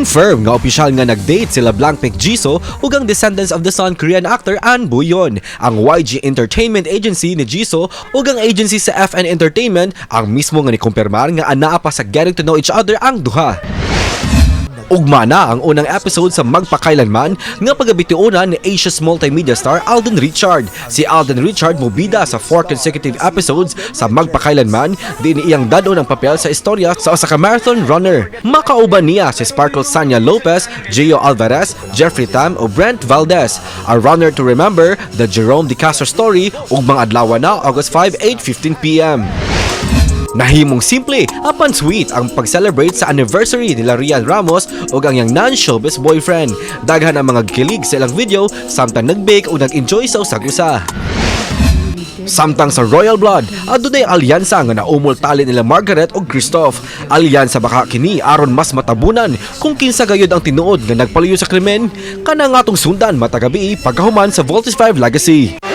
Confirm nga opisyal nga nag-date sila Blackpink Jisoo ug ang Descendants of the Sun Korean actor Ahn Bo-yeon. Ang YG Entertainment Agency ni Jisoo ug ang agency sa FN Entertainment ang mismo nga nikumpirmar nga anaa pa sa getting to know each other ang duha. Ugma na ang unang episode sa Magpakailanman nga pagabitiunan ni Asia's multimedia star Alden Richard. Si Alden Richard mobida sa four consecutive episodes sa Magpakailanman, diin iyang dad-on ang papel sa istorya sa usa ka marathon runner. Makauban niya si Sparkle Sanya Lopez, Gio Alvarez, Jeffrey Tam o Brent Valdez. A Runner to Remember, The Jerome De Castro Story, ugmang adlaw na, August 5, 8:15 p.m. Nahimong simple apan sweet ang pag-celebrate sa anniversary nila Rhian Ramos ug ang iyang non-showbiz boyfriend. Daghan ang mga kilig sa ilang video samtang nag-bake o nag-enjoy sa usag-usa. Samtang sa Royal Blood, adunay alyansa nga naumol tali nila Margaret ug Christoph. Alyansa baka kini aron mas matabunan kung kinsa gayud ang tinuod nga nagpaluyo sa krimen? Kana nga atong sundan matag gabii pagkahuman sa Voltes 5 Legacy.